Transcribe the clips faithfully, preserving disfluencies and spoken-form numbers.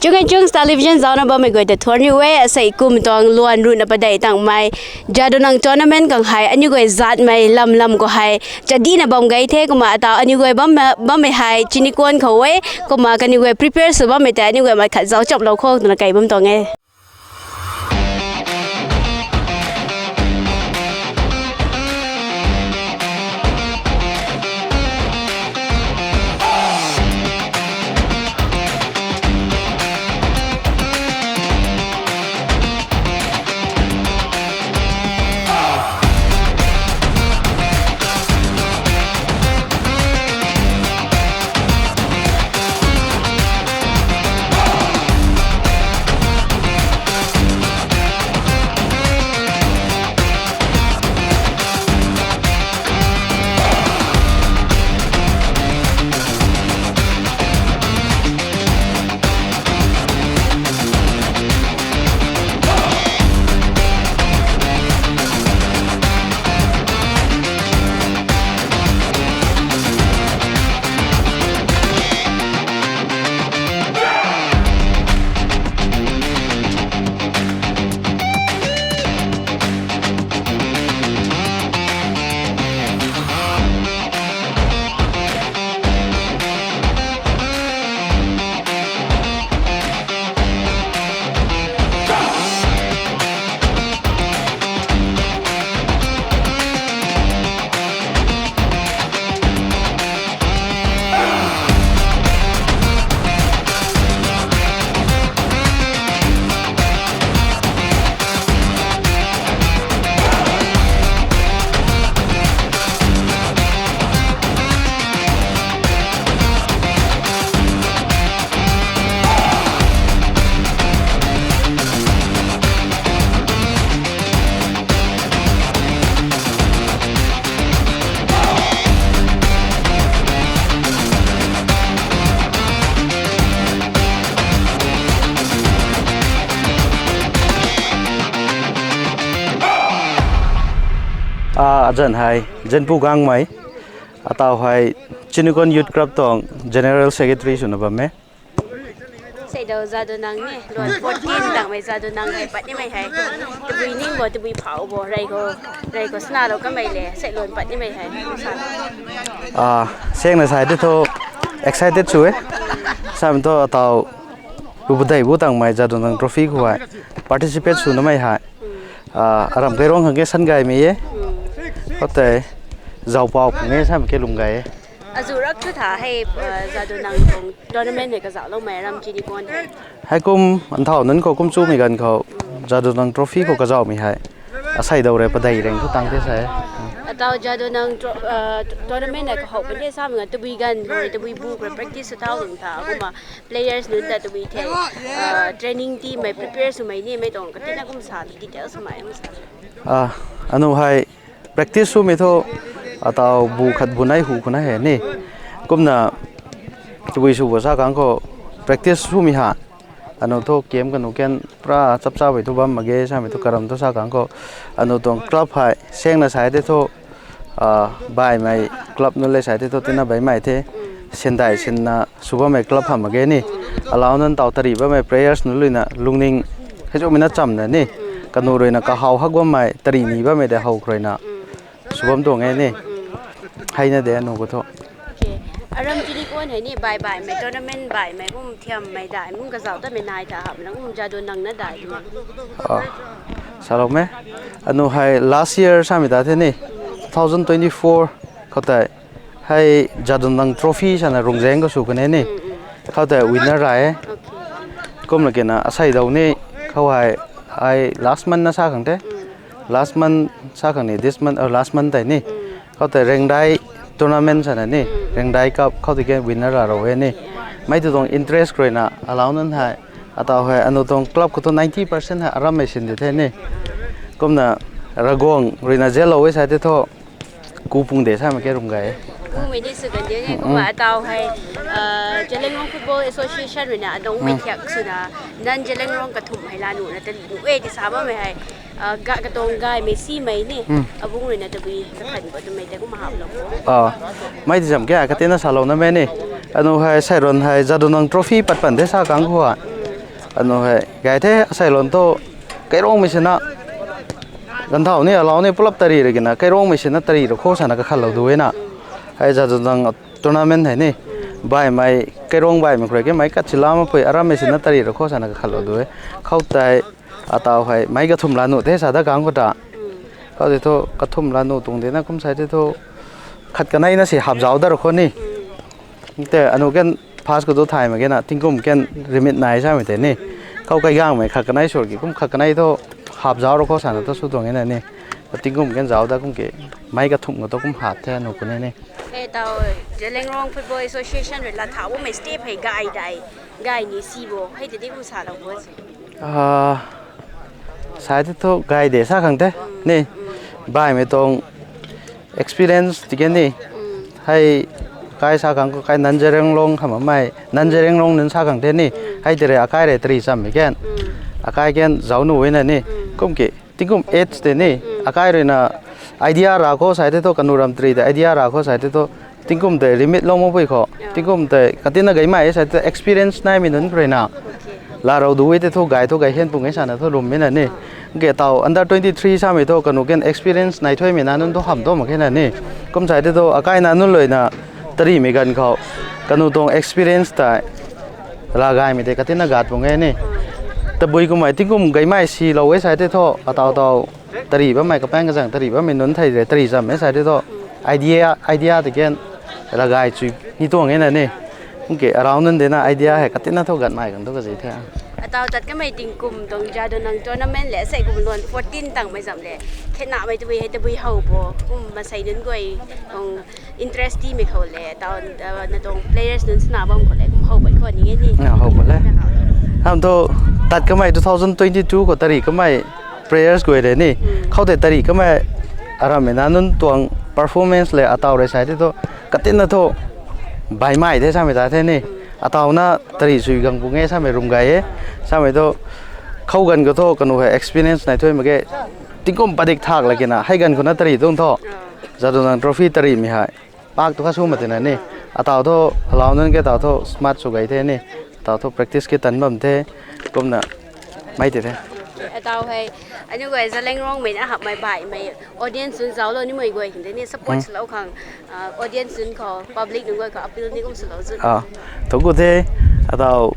Chung e, Chungs Television zauna bammei guay ta thuan riu e, asei kum tuang luan ruhna padeih tangmei Jadonang tournament khang hei aniu guay zatmei lam lam khou hei chadihna bam gay the, kumna ataw aniu guay bam, bammei hei Chinikwon khou e, kumna kaniw guay prepare sw bammei tei aniu guay mei khat zauc chamlou kho twna kei bam tuang e. A, azanc hei Zanpu Gangmei, ataw hei Chinikwon Youth Club tuang General Secretary swna bam e. Seidaw Jadonang ni, luan fourteen tangmei Jadonang hei pat nimei hei. Tabui ning bo, tabui phau bo, rey khou, rey khou sanalou kamei le, sei luan pat nimei hei. A, sangna sa the thu, excited sw e. Samei thu ataw, lupadeih bu tangmei Jadonang Trophy khou hei participate sw namei hei. A, aram kairuang khang ke san gaymei e. Khoutei, zaupau khang e samei ke lung gay e. Azu rak thu tha hei, a, Jadonang tuang tournament hei kazauhloumei aram Chinikwon hei. Heikum, anthau nunc khou kum chumei ganv khou, Jadonang Trophy khou kazauhmei hei. Asei daw rei padeih reng thu tang the sa e. Ataw Jadonang tro-, a, tournament hei kahowh puni samei ganv tabui ganv khou, tabui bu khou practice sw thau lung tha, kumna players nunc ta tabui the, a, training team mei prepare swmei ni mei tuang katina kum sa, details swmei kum sa. A, anu hei practice swmei thu, ataw bu khat bu nei hu khou na hei ni. Kumna, tabui sw bo sa khang khou, practice swmei ha. Anu thu camp kanu kan pra chapchamei thu bam mak ge, samei thu karam thu sa khang khou. Anu tuang club hei, sangna sa the thu, a, baihmei club nunc le sa the thu tina baihmei the. Sindai sinna sw bammei club hamh mak ge ni. Alau nunc taw tari bammei players nunc ruina lungning hei chumei na chamna ni. Kanu ruina kahaw hak bammei tari ni bammei de how khou ruina sw bam tuang e ni. Heina de anu khou thu. Okay. Aram Chinikwon hei ni baih baihmei tournament baihmei kum thiammei daihmei kum kazauh tamei nai ta hamhna kum Jadonang na daihmei. A, saloumei. Anu hei last year samei ta the ni. Two thousand twenty-four khoutei. Hei Jadonang Trophy sana Rungzeng khou sw kan e ni. Khoutei winner ra e. Kumna kena asei daw ni khou hei, ai last month na sa khang the. Last month sa khang ni, this month, uh, last month tei ni. Khoutei Rengdai tournament sana ni. Rengdai Cup khoutei ke winner ra rou e ni. Mei tu tuang interest khou ruina alau nunc hei. Ataw hei anu tuang club khou thu ninety percent hei arammei sin di the ni. Kumna Ravguangc ruina zellou e sa the thu. Ku pung de samei ke lung gay e. Kumei ni sw kan de ni, kumna ataw hei, a, Zeliangrong Football Association ruina adongmei thiak swna, nang Zeliangrong kathumh hei la nuna tali nu e ti sa bammei hei, a, ga katang gaymei simei ni, abungc ruina tabui kakhan khou twmei tei kumna hamhlou kho. A, mei ti zam ke katina salouna mei ni. Anu hei seiruan hei Jadonang Trophy pat pan the sa khang khou a. Anu hei gay the, asei lon thu, kairongmei sina, ganthau ni, alau ni, pulap tari rui kina, kairongmei sina tari rui khou sana kakhatlou du e na. Hei Jadonang tournament hei ni, baihmei, kairong baihmei khou rui ke mei kachila mapui, arammei sina tari rui khou sana kakhatlou du e. Khou tei, atau hei, mei kathumh la nuh the sa da kang khou ta. Khou tei thu, kathumh la nuh tuang de na kum sai tei thu, khat kanei na si hap zauc da rui khou ni. Te, anu ken pass khou tu thay mak ge na, tingkum ken remit nai samei tei ni. Khou kai gangmei khat kanei sur ki, kum khat kanei thu hap zauc rui khou sana thu sw tuang e na ni. Tingkum ken zauc da kum ki, mei kathumh khou tu kum hap the anu khou ni ni. Hei tau, Zeliangrong Football Association rui lat thau bammei step hei gay dai, gay ni si bo, hei tei di kum salou bo. Ah, sai tei thu gay de sa khang the, ni. Baihmei tuang experience tiki ni. Hei kai sa khang khou kai Nanzeliangrong hamh mei, Nanzeliangrong nunc sa khang the ni. Hei tei rui akai rui tari chammei ken. Akai ken zauc nuh e na ni. Kum ki, tingkum age tei ni. Akai rui na idea ra khou sai tei thu kanu ram tari tei idea ra khou sai tei thu. Tingkum tei remit lou makpui khou. Tingkum tei katina gaymei e sai tei experience naimei nunc khou rui na. Larou du e tei thu gay thu gay hian pung e sana thu lwmmei na ni. Ke tau under twenty three samei thu kanu ken experience nai thuimei na nunc thu hamh tu mak khe na ni. Kum sai tei thu akai na nunc lui na tarimei ganv khou. Kanu tuang experience tei. Lagaymei tei katina gat pung e ni. Tabui kummei tingkum gaymei silou e sai tei thu. Atau tau. Tari bammei kapaeng kazang tari bammei nunc thei rui tari cham e sai tei thu. Idea, idea tei ken. Lagay chui ni tuang e na ni. Kum ki around nunc de na idea hei katina thu gatmei khang thu kazi the. Atau tat kamei tingkum tuang Jadonang tournament le sei kum luan fourteen tangmei zam le. Khenamei tabui hei tabui how bo. Kum masei nunc guay tuang interest timei khou le. Atau, ah, na tuang players nunc sana bam khou le. Kum how bai khou ni e ni. How bo le. Ham thu tat kamei two thousand twenty-two khou tari kamei players guay le ni. Khou tei tari kamei arammei na nunc tuang performance le atau rui sai tei thu. Katina thu. Baihmei the samei ta the ni. Atau na tari chui gang pung e samei rum gay e. Samei thu. Khou ganv khou thu kanu hei experience nai thuimei ke. Tingkum padik thak la kina. Hei ganv khou na tari tuang thu. Jadonang trophy tarimei hei. Pak tu kha sw mak tina ni. Atau thu, alau nunc ke tau thu smart sw gay the ni. Atau thu practice ki tan bam the. Kumna mei tei the. Atau hei, aniu guay Zeliangrongmei na hamhmei baihmei audience nunc zauclou nimei guay khang tei ni support swlou khang, ah, audience nunc khou, public nunc guay khou appeal ni kum swlou zu. Thangc ku the, atau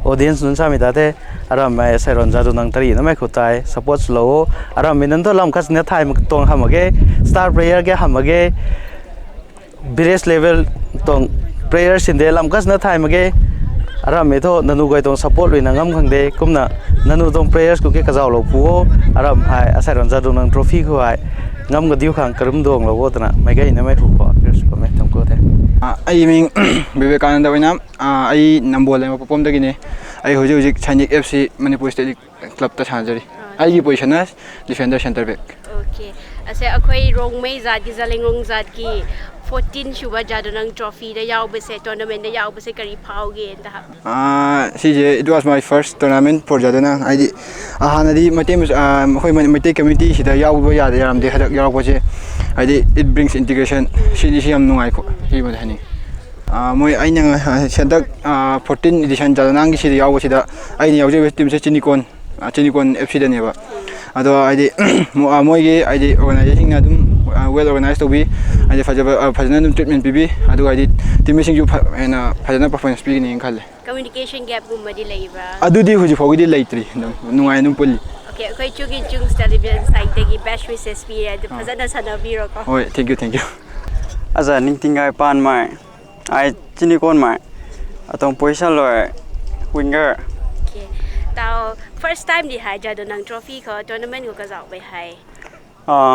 audience nunc samei ta the, arammei seiron Jadonang tari namei khou tei support swlou o, arammei nunc thu lam khat sina thay mak tuang hamh mak ge, star player ke hamh mak ge, village level tuang player sinde lam khat sina thay mak ge, arammei thu nanu guay tuang support rui na ngam khang de, kumna nanu tuang players khou ke kazauhlou pu o, aram hei aseiron Jadonang trophy khou hei ngam kadiu khang karum duanglou o twna meic gay namei khou khou appeal sw pamei thangc ku the. Ai ming Vivekananda Oinam, ai Nambol Lengma Papom dagini. Ai houzik houzik Sainik F C Manipur State League club ta sana zari. Ai ki position na defender, centre back. Asei akhoi Rongmei zat ki, Zeliangrong zat ki fourteen swba Jadonang trophy da yaubase, tournament da yaubase kari phau ge ta ha? Sise, it was my first tournament for Jadonang. Aidi, ahana di Meitei, akhoi Meitei community sida yauba ya, yaram de hadak yauba se. Aidi, it brings integration. Sini si yam nungai khou. Hi ma hani. Moi aina, hadak fourteen edition Jadonang ki sida yauba sida. Aini yauze team se Chinikon, Chinikon F C da ni ba. Ado aidi, moi ki aidi organization na dum well organize to bi. Aidi fazana dum treatment pibi. Ado aidi team sing ju phazana performance pi ni khale. Communication gap gumba di lei ba? Adu di houzik phou di lei tri. Nungai num puli. Okay, akhoi Chugin Chungs television side tei ki best wishes pi ra, adu fazana sana bi ro ko. Hoi, thank you, thank you. Aza Ningtinggai Panmei. Ai Chinikonmei. Atuang position loi winger. Tau first time di hei Jadonang trophy khou tournament khou kazauh bei hei.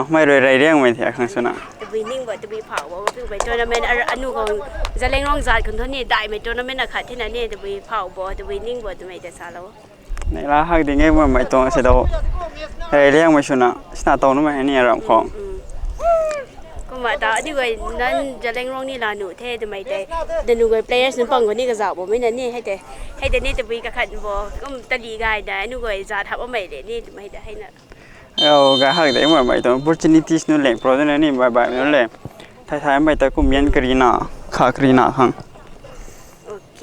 Mei rui rey riangmei thei khang swna. Tabui ning bo, tabui phau bo, tabui tournament anu khou Zeliangrong zat khang thu ni daihmei tournament akhat thena ni tabui phau bo, tabui ning bo twmei ta salou. Nei la hak ding e, mei tuang se dou. Hei liangmei swna sna tow numei ni aram khou. Kumna ta adi guay nan Zeliangrong ni la nuh the twmei tei. Danu guay players nunc pang khou ni kazauh bo mei na ni hei tei. Hei tei ni tabui kakhat bo. Kum tali gay da anu guay zat hap amei le ni twmei tei hei na. Gay hak de mei tuang opportunities nu leng pro na ni bai bai nu le. Thai thai mei ta kum yan karina, kha karina khang.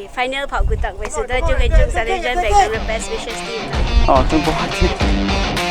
Final phou ku tak mei sw da, chung e chung sa le jan back to the best wishes team. Oh, thank you.